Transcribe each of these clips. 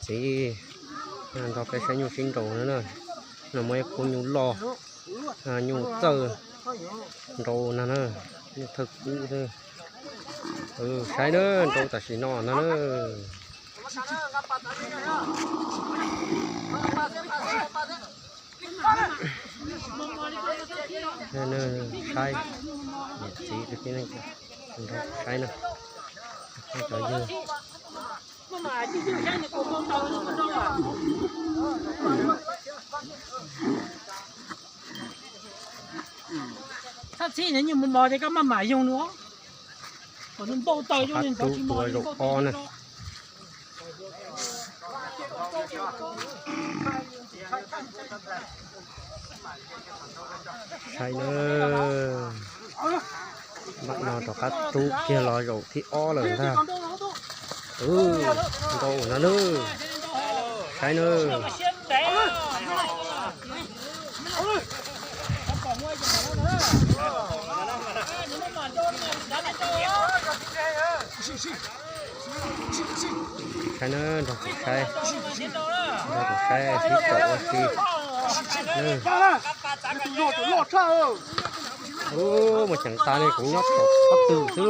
Txiv, nrog peb saib nyuj sib nraus no na. No muaj ib khub nyuj loj, nyuj txawj nraus no na, nyuj thawj kub xwb. Saib na, nraus tam sim no no na. Saib, niam txiv kwv tij neej tsa, nrog saib na, cov yawg. Txhob txhib nyuj mos mos ces koj maj mam yoog nws. Kom nws npau taws zoo li ntawd tsis mos li npau taws zoo. Saib na, npaj no rov qab rub kiag los zaum thib ob lawm ntag. Nrau no na, saib na. Saib na, nrog kuv saib, nrog kuv saib sib caum ua si. Mus cheem tas li kuv nyob tom pob tw xwb.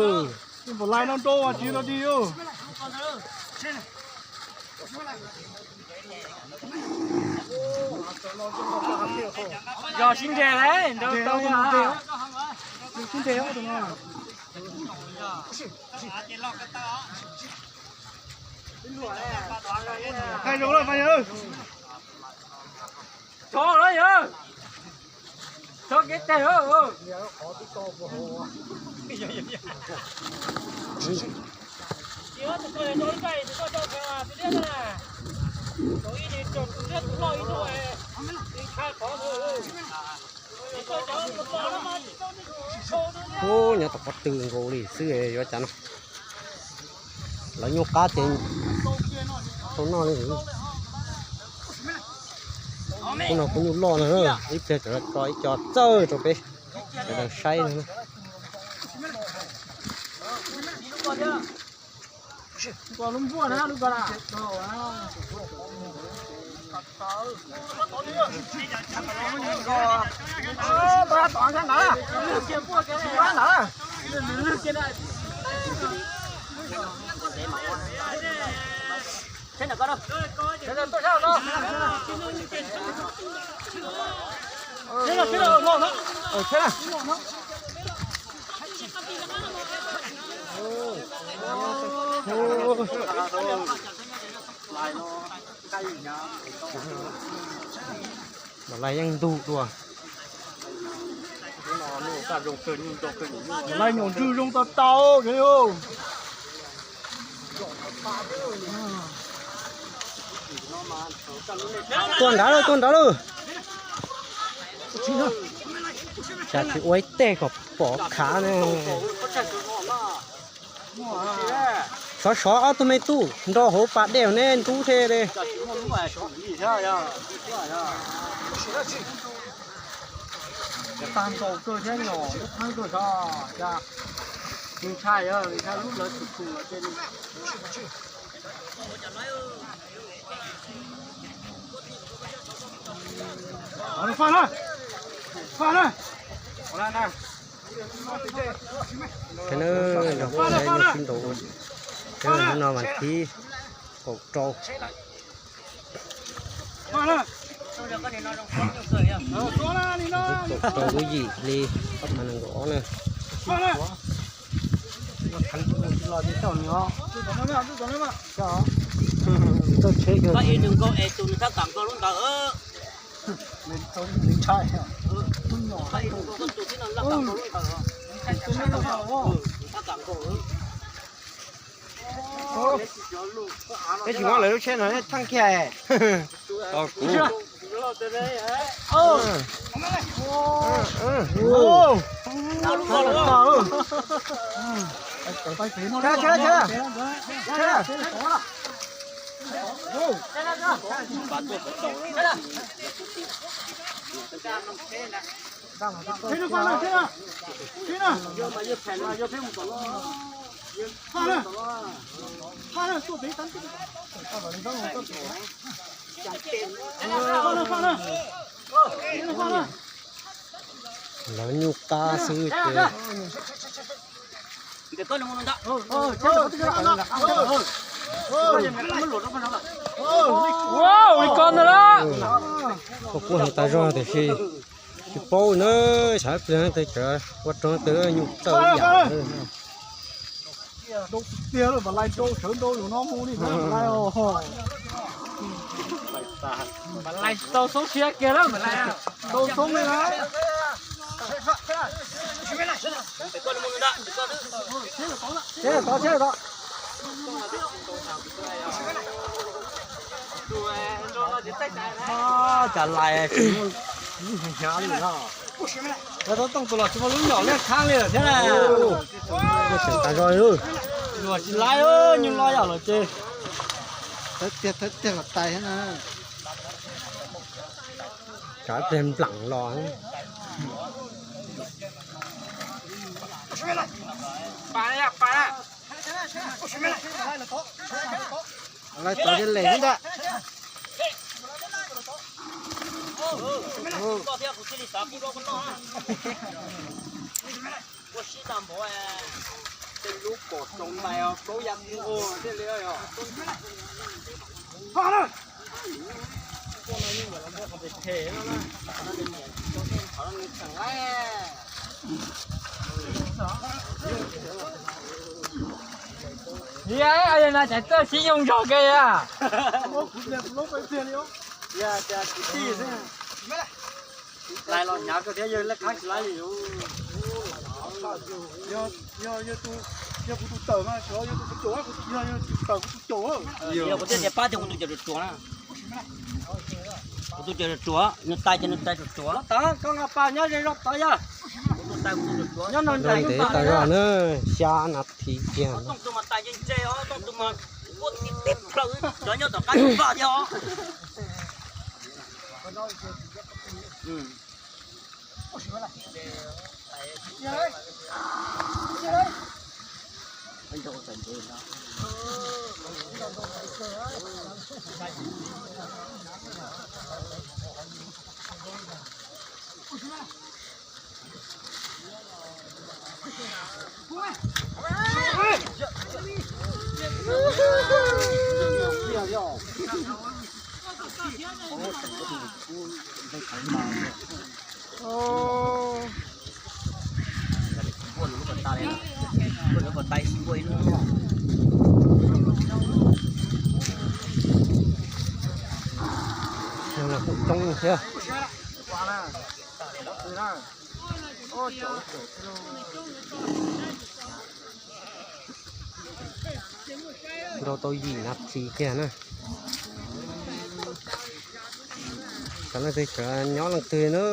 Yog sib nres lauj, nrau tau. Sib nres. Fais zoo lawm, fais zoo lawm. Tso lawm yog. Tso kev teg. Ub, nyob tom pob tw nkaus li xwb yuav cas no. Lawv nyuj qab ces tau noj li. Khub no khub nyuj loj no, ib pliag tso ib co txawj rau peb sawv daws saib no. Mas lais yeej ntug dua. Lais nyuam ntswg zoo tau tau kawg. Tuaj nrad lawm, tuaj nrad lawm. Tsam tsis ua ib teg kom pom khav ne. Sov sov ob tug me tub nrog hauv pas dej ne ntub thiab li. Tag nkaus kawg thiab nyom lub pheeb kawg sov. Ntshai, ntshai lub lawv txhum txhum los ces. Faj na, faj na. Nrog peb saib nyuj sib nraus, hnub no vas thib kaum rau. Kaum rau lub yim hli ob phav nees nkaum ob na. Peb tsis muab lawv lub tsheb no theej kiag. Tos kuv. Lawv nyuj qab xwb ces. Ua li ko ntag lauj. Koj kuj hais tas zog tiam sis tsis paub na, xav pliag tes cov ua rog tes nyuj txawj ib yam. Tiag lawm, mas lais rau sawv ntau zaum no mus li na, mas lais os. Mas lais tsis tau xoob siab kiag lawm, mas lais tsis tau xoob li na. Tod, tod, tod. Cas lais tsis muaj hnyav li no. Lawv tau tooj tus los tsis muaj lub nyom liaj khaab li lawm thiab na. Seem tas zog li. Luag tsis laib, nyuj loj yam los ces. Thawb tiag, thawb tiag kom tais thiab na. Tsov pliag nplam los. Lawv txog ces lem xwb ntag. Ua sib tag npaum tej lub pom tsoom ntais os, plaub ya ua thiaj li os. Hiab, na cas txawj sib yoog zog kiag yam. Lais los hnyav kawg thiab, yawg lej qab tsis laib li. Yog, yog, yog kuv tus tawm mas, yog tus tawm, yog tus tawm kuv tus caum. Yog kuv thiaj tias pab tias kuv tus caum ruam ruam na. Kuv tus caum ruam ruam, nws tais ces nws tais ruam ruam. Tag koj nqa pas nyob ze zog tod yog. Kuv tus tais kuv tus ruam ruam. Nyob no ntev tas zog na, xya nas this kiag. Tooj tus mas tais ntse ntse os, tooj tus mas kuj tib tib plaws, cov nyob tom qab vaj thiab os. Kuj coob thiab. Nrau tau yim nas this kiag na. Cov leej twg cov nyob leej twg na.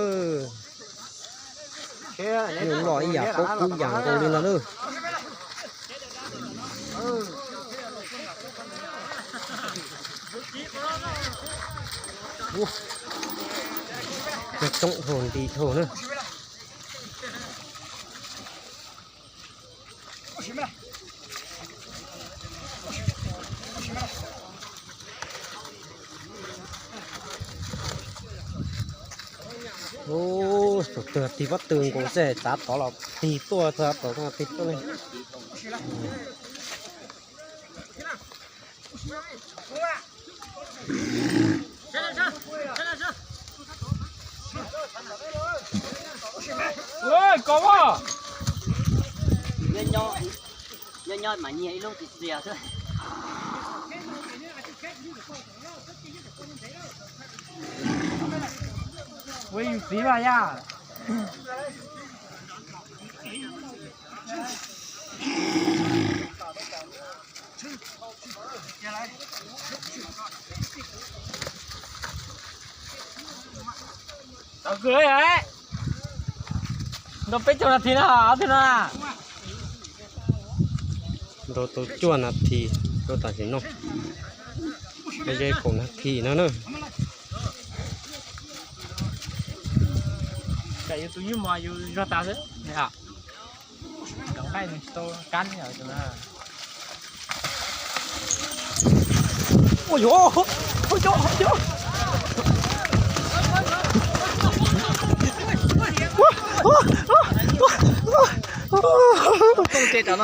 Nyuj loj ib yam paub kub yam nkaus li ntag na. Coob dhau nti dhau na. Tus twg tig pob tw nkaus xwb txav tod los tig tuaj, txav tod tig tuaj li. Nyob nyob mas nyiag ib lub txiv txias xwb. Ua yus txiv mas yaj. Tau kawg yom. Nrau peb caug nas this no ob tug no. Nrau tau cuaj nas this rau tam sim no. Peb ze kaum nas this no na. Tsam yus tus nyuj mos yus zog tas xwb. Nqaij nws tsis tau kab yom tus no. Ua yuav, ua yuav, ua yuav. Koj mus tes rau no